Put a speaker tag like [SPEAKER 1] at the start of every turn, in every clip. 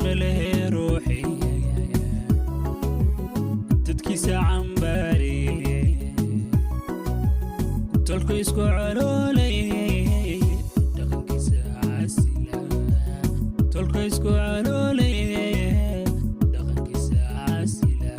[SPEAKER 1] Cafismalehe ruuxi dadkiisa cambaariye, tolku isku coloolay, dhaqankiisa casila. Tolku isku coloolay, dhaqankiisa casila.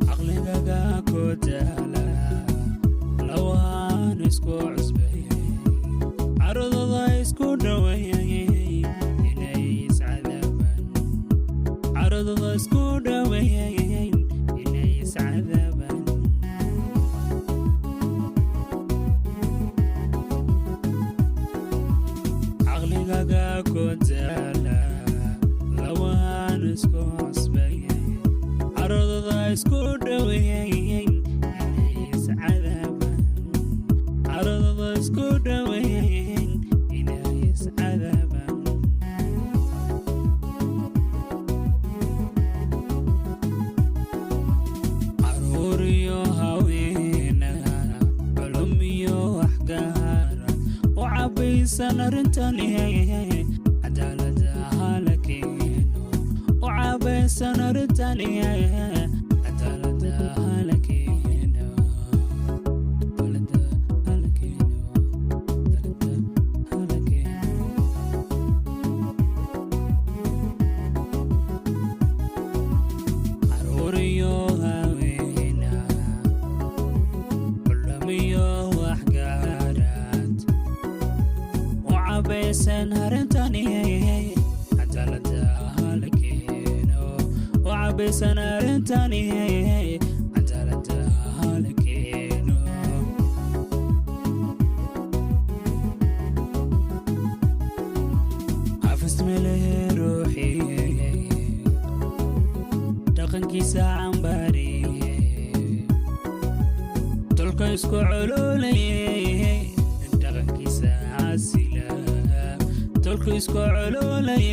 [SPEAKER 1] Caqligaga ku daala lawaan isku cusbayay, caradooda isku dhaweeyay inay iscadaabaan. Caradooda isku dhaweeyay inay iscadaabaan. Caqligaga ku daala lawaan isku cusbayay, caradooda isku dhaweeyay inay iscadaabaan. Caradooda isku dhaweeyay inay iscadaabaan. Caruur iyo haweena, culum iyo waxgaara u cabaysan arrintani, cadaalada hala keeno. U cabaysan arrintani, cadaalada hala keeno. Cadaalada hala keeno. Cadaalada hala keeno. Caruur iyo haweena, culum iyo waxgaarad u cabaysan arrintani, cadaalada hala keeno. U cabaysan arrintani, cadaalada hala keeno. Cafismelehe ruuxi dhaqankiisa cambaariye, tolka isku coloolay, dhaqankiisa casila. Tolka isku coloolay.